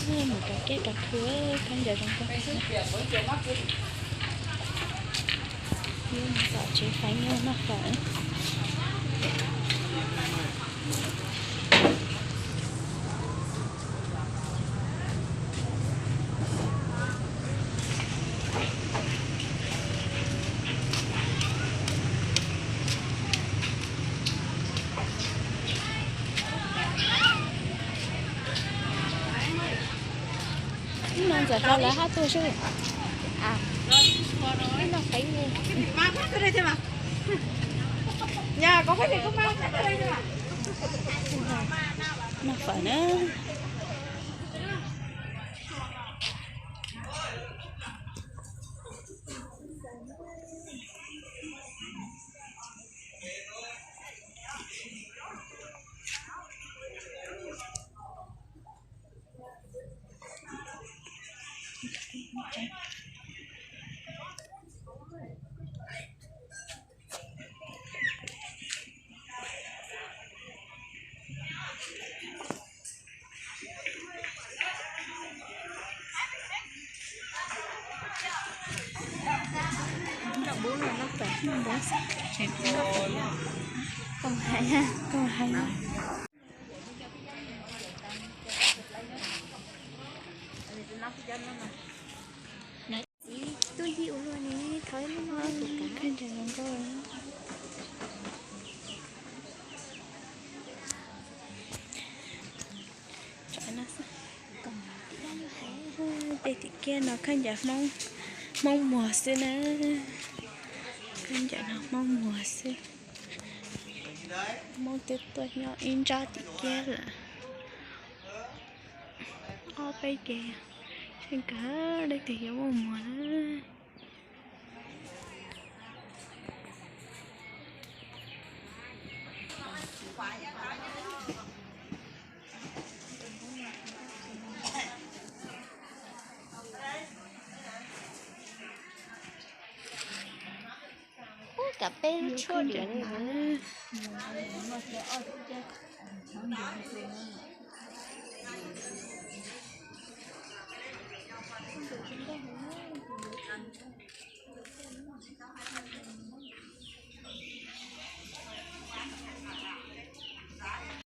Mus rau kiab rau khw, khaub ncaws zoo nkauj. Tom tsev fais nyuj noj fawm. Ib no ntxawm hlo lawv hab tuaj seb. Ib no qeeb ne. Noj fawm na. Koom hais, koom hais. Txiv tub yij ua luaj ne, thov ib lub no tus kav. Khaub ncaws zoo nkauj. Tej tim kiab no khaub ncaws Hmoob Muas xwb na. Khaub ncaws no Hmoob Muas xwb. Hmoob twb tuaj nyob ib nrab tim kiab lawm. Ob peb ces, seb kawg leej twg yuav muaj muag na. Ub, kam peb lub tshuab diam li.